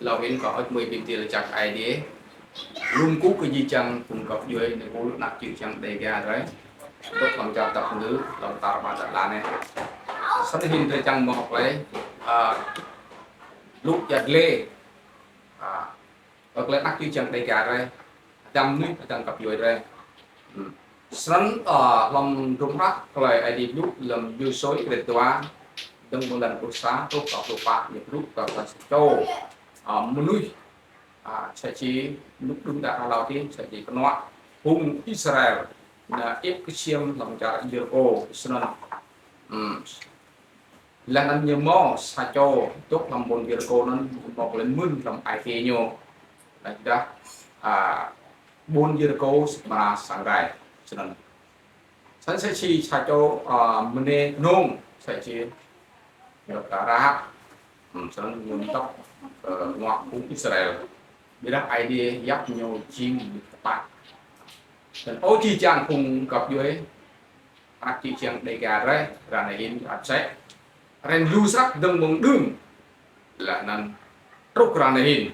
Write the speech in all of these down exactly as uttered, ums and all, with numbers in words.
Lŏ hĭn kâo ăt mui bi mtil čăk Aê Diê. Lŭm kŭ kơ jih jang phung găp djuê, ñu kơ anak čư̆ čhiăng Dega drei. Dôk hlăm čar dap ngư, hlăm tar ƀar lăn ala anei. Snăn hĭn drei čiăng mâo klei, a, lŭk yăl dliê. A, kơ klei anak čư̆ čhiăng Dega drei. Hdơ̆ng mnuih, hdơ̆ng găp djuê drei. Hmm. Snăn, a, hlăm hdruôm hră klei Aê Diê blŭ hlăm Yôsuê kdrêč dua, dơ̆ng mơ̆ng êlan pluh sa truh kơ pluh pă ñu blŭ kơ klei sa čô, a, mnuih, a, msĕ si mnuih đưm đă hlâo dih, msĕ si knuă phung Israel, ñu ĕp ksiêm hlăm čar Yêrikô, snăn. Hmm. Leh anăn ñu mâo sa čô dôk hlăm ƀuôn Yêrikô anăn, ñu mâo klei mưn hlăm ai tiê ñu. Leh dah, a, ƀuôn Yêrikô sĭt mơ̆ng sang rai. Snăn. Snăn msĕ si sa čô, a, mniê knông, msĕ si, ñu kơ Rahap. Hmm, snăn ñu mtăp, ơ, knuă phung Israel. Ƀiădah Aê Diê yap ñu jing kpă. Snăn ơ jih jang phung găp djuê, anak čư̆ čhiăng Dega drei, ară anei hĭn ăt msĕ. Arăng lu snăk dơ̆ng mơ̆ng đưm. Leh anăn truh ară anei hĭn.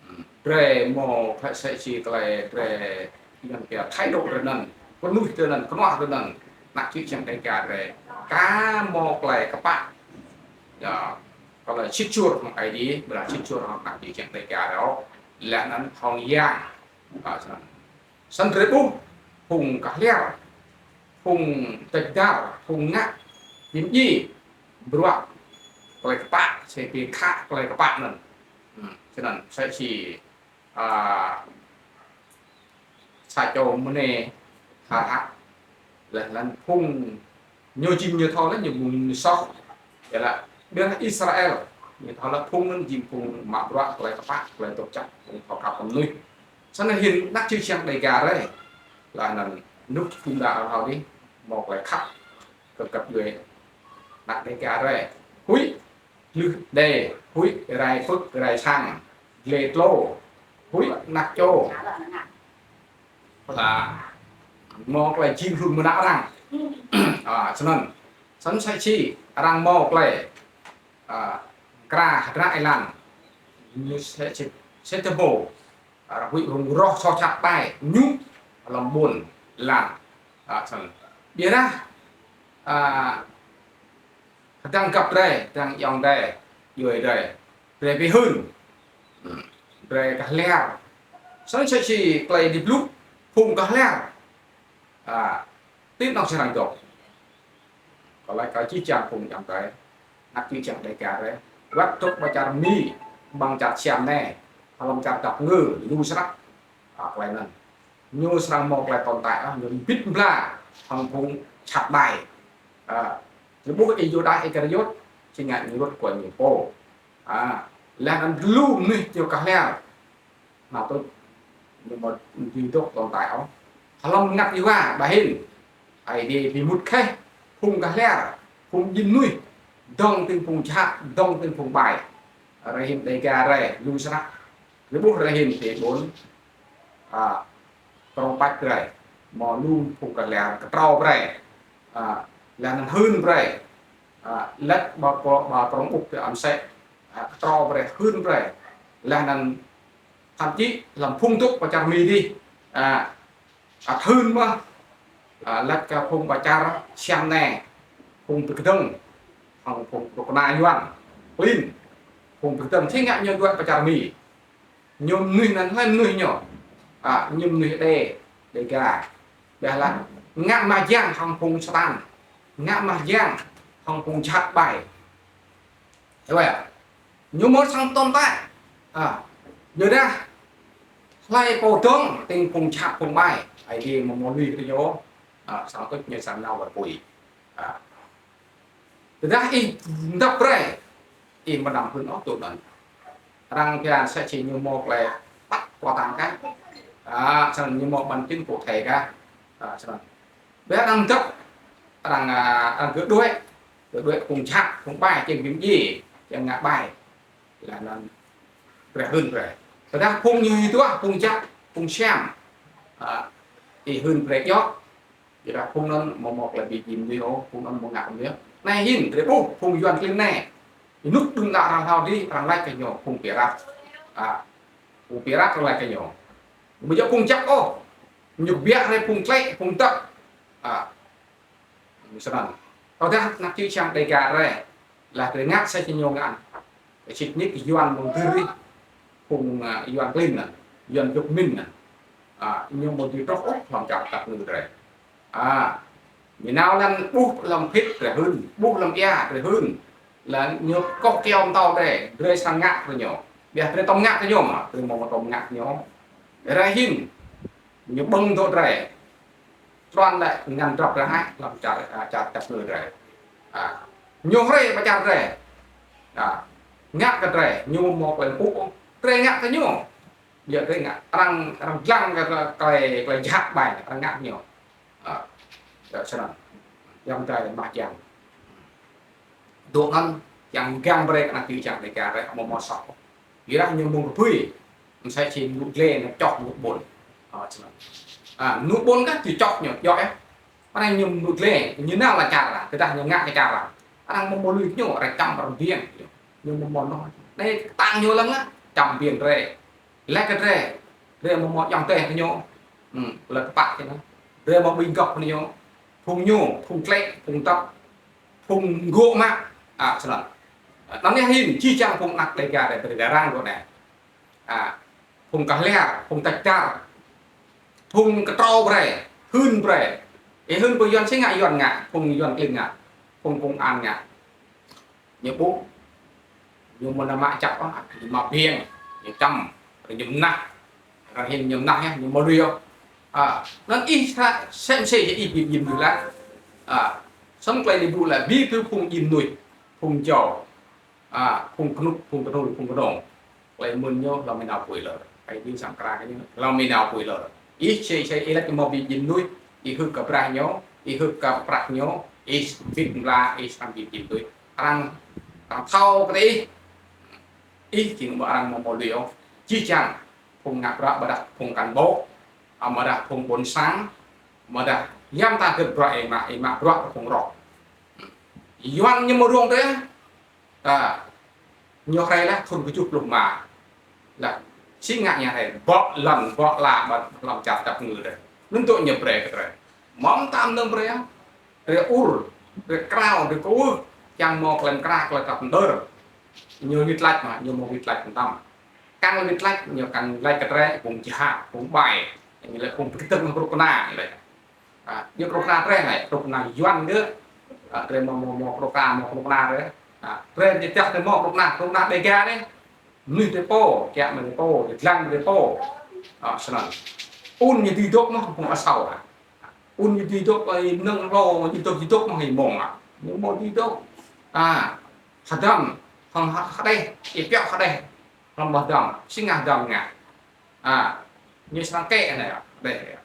Hmm. Drei mâo klei msĕ si klei drei yang pia thái độ drei anăn, knuih drei anăn, knuă drei anăn, anak čư̆ čhiăng Dega drei. Ka mâo klei kpă. Ya, klei sĭt suôr hŏng Aê Diê, ƀiădah sĭt suôr hŏng anak čư̆ čhiăng Dega drei. Leh anăn hŏng yang. A, snăn. Snăn drei ƀuh, phung kah liar, phung têč dar, phung ngă, bi mdjiê, bruă, klei kpă, msĕ bi khă, klei kpă anăn. Hmm, snăn, msĕ si, a, sa čô mniê Rahap, leh anăn phung ñu jing ñu thâo leh ñu mơ̆ng ñu soh. Ƀiădah Israel, ñu thâo leh phung anăn jing phung mă bruă klei kpă, klei dôk čăk, phung thâo kăp mnuih. Snăn hĭn anak čư̆ čhiăng Dega drei. Leh anăn hnŭk phung đăo hlâo dih, mâo klei khăp kơ găp djuê anak Dega drei. Huĭ, tlưh đê, huĭ, rai pưk, rai sang, dliê tlô, huĭ, anak čô. A, mâo klei jing hlŭn mnă arăng. A, snăn. Snăn msĕ si arăng mâo klei, a, kra hdră êlan. Ñu msĕ si, msĕ si tơbô. A, huĭ rŭng roh soh jhat ƀai ñu hlăm ƀuôn lan. A, snăn. Ƀiădah, a, hdơ̆ng găp drei, hdơ̆ng ayŏng drei, djuê drei, drei bi hưn. Hmm. Drei kah liar. Snăn msĕ si klei Aê Diê blŭ, phung kah liar. A, ti anôk srăng dôk. Kơ lač kơ jih jang phung ayŏng drei, anak čư̆ čhiăng Dega drei. Wăt dôk ƀơi čar Mi, ƀăng čar Siam anei, hlăm čar dap ngư, lu snăk. A, klei anăn. Ñu srăng mâo klei tồn tại, a, ñu mbĭt mbla hŏng phung jhat ƀai. A, ñu ƀuh Y-Yuđas Iskariôt, si ngă ñu ruăt kơ ñu pô. A, leh anăn lu mnuih ñu kah liar. Nao tuč, ñu mâo dưi dôk tồn tại ôh. Hlăm mngăt Yêhôwa, ƀă hĭn. Aê Diê bi mŭt kheh, phung kah liar, phung djĭn mnuih, dŏng tĭng phung jhat, dŏng tĭng phung ƀai. Ară hĭn Dega drei, lu snăk. Drei ƀuh ară hĭn ti ƀuôn, a, Krông Pač drei, mâo lu phung kah liar ktrâo brei, a, leh anăn hưn brei, a, leh ba pro-, ba prŏng ƀŭk ti amsĕ, a, ktrâo brei, hưn brei, leh anăn thậm chí hlăm phung dôk ƀơi čar Mi dih, a, ăt hưn mơh, a, leh kơ phung ƀơi čar Siam anei, phung bi kdơ̆ng, hŏng phung dôk kna Yuăn, klin, phung bi kdơ̆ng, si ngă ñu dôk ƀơi čar Mi. Ñu mnuih anăn hlei mnuih ñu. A, ñu mnuih Đê, Dega. Ƀiădah ngă mah jiăng hŏng phung Satan. Ngă mah jiăng hŏng phung jhat ƀai. Ơ, ñu mâo srăng tồn tại. A, ñu dah hlei pô dŏng tĭng phung jhat phung ƀai. Aê Diê amâo mâo lui kơ ñu. A, srăng tuč ñu srăng nao wăt pui. A. Tơdah ih mdăp brei, ih amâo đăm hưn ôh tŭ anăn. Arăng pia msĕ si ñu mâo klei bắt quả tang kah. A, snăn ñu mâo bằng chứng cụ thể kah. A, snăn. Ƀiădah arăng mdăp, arăng, a, arăng kơ đuĕ, kơ đuĕ phung jhat, phung ƀai, čiăng bi mdjiê, čiăng ngă ƀai. Leh anăn brei hưn brei. Tơdah phung ñu hiu duah, phung jhat, phung Siam. A, ih hưn brei djŏ. Ƀiădah phung anăn amâo mâo klei bi mdjiê ôh, phung anăn amâo ngă mdjiê. Anei hĭn, drei ƀuh, phung Yuăn klin anei. Ênuk đưm đă arăng hlao dih, arăng lač kơ ñu phung Pirat. A, phung Pirat arăng lač kơ ñu. Ƀu djŏ phung jăk ôh. Ñu kbiă hriê phung tlĕ, phung tăp. A, snăn. Tơdah anak čư̆ čhiăng Dega drei, leh drei ngă sa čô ñu ngă. Sĭt nik Yuăn mơ̆ng dơr dih. Phung, a, Yuăn klin anăn. Yuăn dôk mĭn anăn. A, ñu amâo dưi truh ôh hlăm čar tăp ngư drei. A, ñu nao lăn ƀuh hlăm phĭt drei hưn, ƀuh hlăm êa drei hưn. Leh ñu koh kyâo mtâo drei, drei srăng ngă kơ ñu. Ƀiădah drei tăm ngă kơ ñu mơh, drei amâo tăm ngă kơ ñu. Drei hĭn, ñu ƀơ̆ng dŏ drei. Truăn lĕ ngăn drăp drei hĕ hlăm čar, a, čar tăp ngư drei. A, ñu hriê ƀă čar drei. A, ngă kơ drei, ñu amâo klei mpŭ, drei ngă kơ ñu. Ƀiădah drei ngă, arăng, arăng dlăng kơ klei, klei jhat ƀai, arăng ngă kơ ñu. A, ya, snăn. Yang drei mah čiăng. Dôk ngăn, yang gang brei kơ anak čư̆ čhiăng Dega drei, amâo mâo soh. Ƀiădah ñu mơ̆ng kbưi, msĕ si mnŭ dliê, ñu čŏk mnŭ ƀuôn. A, snăn. A, mnŭ ƀuôn kah, ñu čŏk ñu, djŏ yơh. Arăng ñu mnŭ dliê, ñu nao lăn čar arăng, tơdah ñu ngă kơ čar arăng. Arăng amâo mâo lui ñu, arăng čăm arăng biêng. Ñu amâo mâo noh. Anei ktang ñu lăng ah, čăm biêng drei. Lač kơ drei, drei amâo mâo ayŏng adei kơ ñu. Hmm, leh kpă kơ ñu. Drei amâo ƀĭng găp kơ ñu. Phung ñu, phung tlĕ, phung tăp, phung ngŏ mă. A, snăn. Anăn yơh hĭn, jih jang phung anak Dega drei, drei răng gŏ anei. A, phung kah liar, phung tač dar, phung ktrâo brei, hưn brei. Ih hưn pơ Yuăn si ngă, Yuăn ngă, phung Yuăn klin ngă, phung công an ngă. Ñu ƀuh, ñu amâo nao mă jăk ôh, ñu mă biêng, ñu čăm, ñu mnah. Arăng hĭn ñu mnah yơh, ñu amâo lui ôh. A, anăn ih sa, sem se ih bi mdjiê mnuih leh. A, snăn klei ñu blŭ leh, bi kơ phung mdjiê mnuih, phung jâo. A, phung knŭk, phung knŭk, phung knŭk. Klei mĭn ñu hlăm ênao pui lơr. Aê Diê srăng kra kơ ñu hlăm ênao pui lơr. Ih čê čê ih lač amâo bi mdjiê mnuih, ih hưn kơ braih ñu, ih hưn kơ prăk ñu, ih mbĭt mbla, ih srăng bi mdjiê mnuih. Arăng, arăng thâo kơ ih. Ih jing mơ̆ng arăng amâo mâo lui ôh. Jih jang phung ngă bruă ƀiădah phung cán bộ, amâodah phung ƀuôn sang, amâodah ya mta gĭt bruă ih mă, ih mă bruă kơ phung roh. Yuăn ñu amâo rông drei. A, ñu hriê leh thŭn kjuh pluh êma. Leh, si ngă ñu hriê, bŏ lăn, bŏ ala, ƀuôn hlăm čar tăp ngư drei. Anăn dŏ ñu brei kơ drei. Mâo mta mnơ̆ng brei, drei ur, drei krao, drei kwưh, čiăng mâo klei mkra, klei tăp mđơr. Ñu wĭt lač mơh, ñu amâo wĭt lač mtam. Kăn wĭt lač, ñu kăn lač kơ drei, phung jhat, phung ƀai. Ñu lač phung bi kdơ̆ng knŭk kna, ñu lač. A, ñu knŭk kna drei anei, knŭk kna Yuăn gơ̆. A, drei mâo, mâo, mâo knŭk kna, mâo knŭk kna drei. A, drei ñu tiah drei mâo knŭk kna, knŭk kna Dega drei. Mnuih drei pô, kiă mnuih drei pô, drei dlăng drei pô. A, snăn. Ŭn ñu dưi dôk mơh phung asâo. Ŭn ñu dưi dôk, ơ, mnơ̆ng hlô, ñu dôk, ñu dôk mơh êmông. Ñu amâo dưi dôk. A, hdăm, hŏng h-, hđeh, ih piŏ hđeh. Hlăm ƀah hdăm, si ngă hdăm ngă. A, ñu srăng kĕ anei, dê.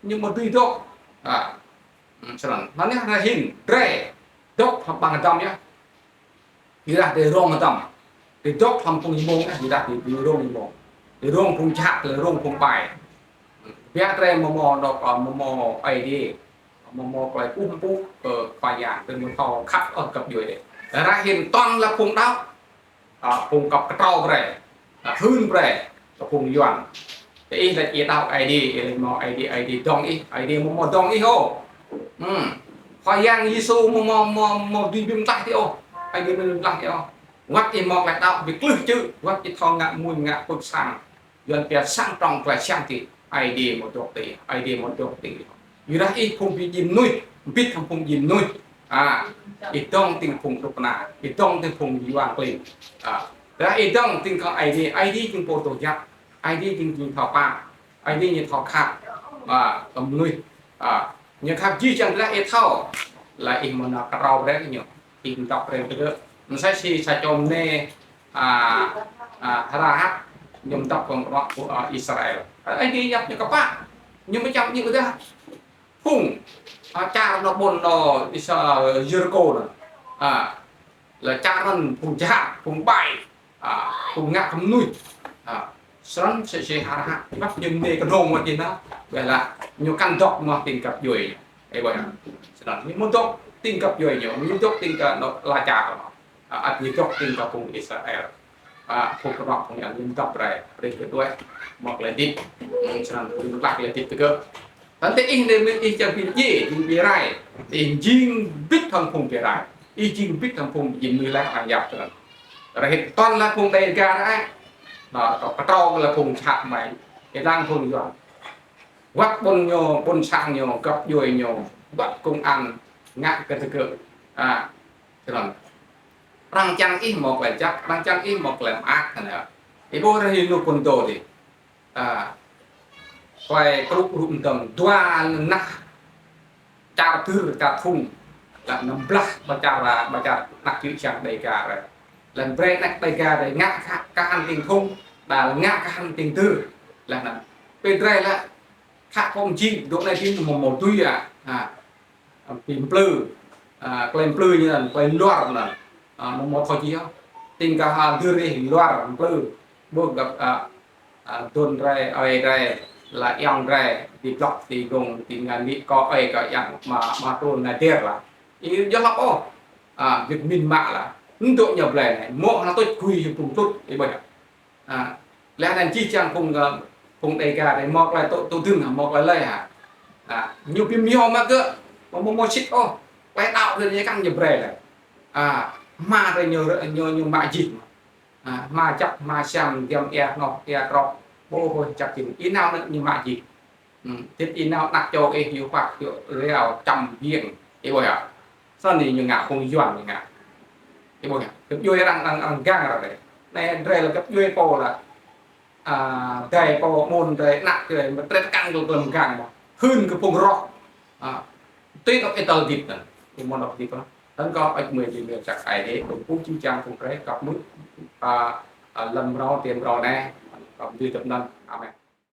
Ñu amâo dưi dôk. A, snăn. Anăn yơh, anei hĭn, drei dôk hlăm ƀăng hdăm yơh. Ƀiădah drei rông hdăm. Drei dôk hlăm phung êmông yơh, ƀiădah drei, drei rông êmông. Drei rông phung jhat, drei rông phung ƀai. Ƀiădah drei amâo mâo dôk, amâo mâo Aê Diê. Amâo mâo klei kkuh mpŭ kơ Khua Yang, drei amâo thâo khăp ôh găp djuê drei. Anei hĭn toàn là phung đăo. A, phung kăp ktrâo brei, a, hưn brei, kơ phung Yuăn. Ti ih lač ih đăo Aê Diê, ih lač mâo Aê Diê, Aê Diê dŏng ih, Aê Diê amâo mâo dŏng ih ôh. Hmm. Khua Yang Yêsu amâo mâo, mâo, mâo dưi bi mtlaih ti ôh. Aê Diê amâo bi mtlaih ti ôh. Wăt ih mâo klei đăo bi klưh čư̆, wăt ih thâo ngă mmuñ ngă pưk sang. Yuăn pia sang trong klei siam ti, Aê Diê amâo dôk ti, Aê Diê amâo dôk ti. Ƀiădah ih phung bi mdjiê mnuih, mbĭt hŏng phung bi mdjiê mnuih. A, ih dŏng tĭng phung knŭk kna, ih dŏng tĭng phung Yuăn klin. A, ƀiădah ih dŏng tĭng kơ Aê Diê, Aê Diê jing pô doh jăk, Aê Diê jing, jing thâo pap, Aê Diê ñu thâo khăp. A, kơ mnuih. A, ñu khăp jih jang ƀiădah ih thâo. Leh ih amâo nao ktrâo brei kơ ñu. Ih mdăp brei kơ gơ̆. Msĕ si sa čô mniê, a, a, Rahab, ñu mdăp kơ bruă, a, Israel. A, Aê Diê yap ñu kpă. Ñu mčăm ñu ƀiădah. Phung, a, čar anăn ƀuôn anăn Isa-, Yêrikô anăn. A, leh čar anăn phung jhat, phung ƀai. A, phung ngă kơ mnuih. A, snăn si, si Rahab. Ƀiădah ñu mniê knông mơh ti anăn. Ƀiădah ñu kăn dôk mơh tĭng găp djuê. Ơ, ƀiădah. Snăn ñu amâo dôk tĭng găp djuê ñu, ñu dôk tĭng kơ anôk ala čar. A, ăt ñu dôk tĭng kơ phung Israel. A, phung knuă phung yang ñu dôk brei, brei kơ đuĕ, mâo klei hdĭp, mâo snăn phung klă klei hdĭp tơ kơ. Tăn tê ih nê mĭt ih čiăng bi djiê, jing bi rai, ih jing bĭt hŏng phung bi rai, ih jing bĭt hŏng phung jing mnuih leh arăng yap tơ. Rơhĭt tăn leh phung Đêga rei, na, kơ ktrâo leh phung čhat mai, ih lăng phung Yuăn. Wăt ƀuôn ñu, ƀuôn sang ñu, găp djuê ñu, wăt công an, ngă kơ tơ kơ. A, Snăn. Arăng čiăng ih mâo klei jăk, arăng čiăng ih mâo klei mơak, anăn. Ih ƀuh rei lu pun dô dih. A, klei krŭ rŭ mdơ̆ng dua nah čar Dưr, čar Thŭng. Leh anăn blah ba čar, ba čar anak čư̆ čiăng Đêga rei. Leh anăn brei anak Đêga rei ngă kơ, kơ hăn tĭng Thŭng, đa leh ngă kơ hăn tĭng Dưr. Leh anăn. Pê drei leh, khă kông jing, dôk anei jing mâo, mâo tui ya. A. Bi mplư, a, klei mplư ñu anăn, klei luar anăn. A, mâo, mâo thâo jih yơh. Tĭng kơ ha dơr ih luar mplư. Ƀuh găp, a, a, dôn drei, ơi drei, la ayŏng drei, ti blŏk, ti gông, ti ngăn nĭ, kơ ơi, kơ ayŏng, ma, ma trôn na der lah. Ih yơh lăp ôh. A, Việt Minh mă lah. Mdôk ñu blei anei, mâo hla tuč gui yu pung tut, ih ƀuh. A, leh anăn jih jang phung, ơ, phung Đêga drei mâo klei tŭ, tŭ dưn, mâo klei lei hă. A, ñu bi mâo mă gơ̆, mâo, mâo, mâo sĭt ôh. Klei đăo drei ñu kăn ñu brei leh. A, hma drei ñu, ñu, ñu mă jih. A, hma čăp, hma siam, giăm êa hnoh, êa krŏk. Ƀuh hôi čăp jing. Ih nao ñu mă jih. Hmm, tĭt ih nao anak čô ih, yu păk, yu reo, čăm biêng. Ih ƀuh ya. Snăn ñu ngă phung Yuăn ñu ngă. Ih ƀuh ya. Găp djuê arăng, arăng, arăng gang arăng dê. Anei drei leh găp djuê pô leh. A, dê pô môn drei anak drei, mă trĕt kăn kơ klei gang mơh. Hưn kơ phung roh. A, tui anôk ih tơl dĭt anăn. Ih mâo anôk dĭt anăn. Tăn kơ ăt mơi jing čăk ai dê, phung pŭ či čiăng phung drei, găp mưč, a, a, lăn mrâo, tian mrâo anei. Găp dưi tăp anăn. Amen.